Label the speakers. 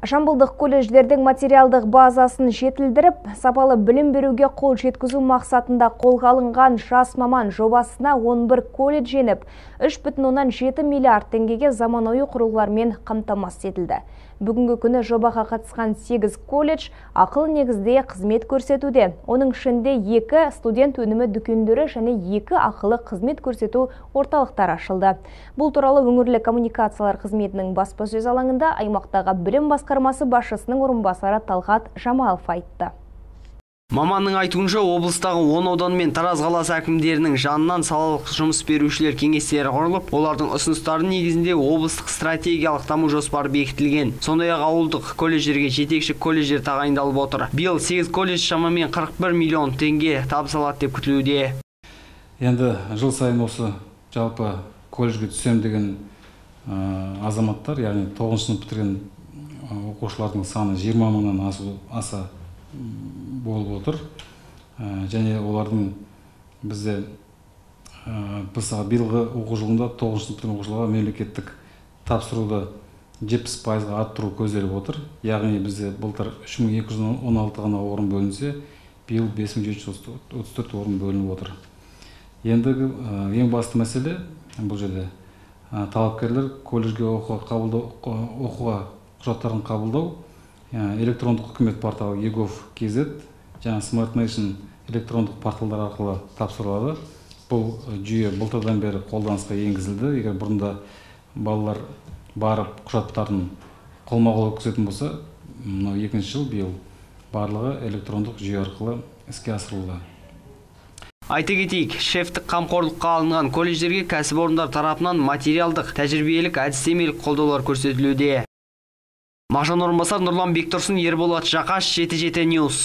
Speaker 1: Жамбылдық колледждердің материалдық базасын жетілдіріп, сапалы білім беруге қол жеткізу мақсатында қолға алынған «Жас маман» жобасына 11 колледж еніп, 3,7 миллиард теңгеге заманауи құрылғылармен қамтамасыз етілді. Бүгінгі күні жобаға қатысқан 8 колледж ақылы негізде қызмет көрсетуде. Оның ішінде 2 студент өнімі дүкендері және 2 ақылы қызмет көрсету орталықтары ашылды. Бұл туралы өңірлік коммуникациялар қызметінің баспасөз алаңында аймақтағы білім басқармасы басшысының орынбасары Талғат Жамалов айтты.
Speaker 2: Маманның айтуынша, облыстағы 10 аудан мен Тараз қаласы әкімдерінің жанынан салалық жұмыс берушілер кеңестері құрылып, олардың ұсыныстары негізінде облыстық стратегиялық даму жоспары бекітілген. Сондай-ақ ауылдық колледждерге жетекші колледждер тағайындалып отыр. Биыл 8 колледж шамамен 41 миллион теңге табыс алады деп күтілуде.
Speaker 3: Енді жыл сайын осы жалпы колледжге түсем деген азаматтар, яғни 9 сынып бітірген оқушылардың саны 20 мыңнан аса болып отыр. Және олардың бізде биылғы оқу жылында 9 сыныптың оқушыларға мемлекеттік тапсыруды 70%-ға арттыру көзделіп отыр. Яғни бізде былтыр 3216 ғана орын бөлінсе, биыл 5734 орын бөлініп отыр. Ендігі ең басты мәселе бұл жерде талапкерлер колледжге оқуға құжаттарын қабылдау электрондық үкімет порталы egov.kz және Smart Nation электрондық порталдар арқылы тапсырылады. Бұл жүйе былтырдан бері қолданысқа енгізілді. Егер бұрында балалар барып құжаттарын қолма-қол өткізетін болса, мынау екінші жыл биыл барлығы электрондық жүйе арқылы іске асырылды.
Speaker 2: Айта кетейік, шефтік қамқорлыққа алынған колледждерге кәсіпорындар тарапынан материалдық, тәжірибелік, әдістемелік қолдаулар көрсетілуде. Мағжан Орынбасар, Нұрлан Бектұрсын, Ерболат Жақаш, 77 News.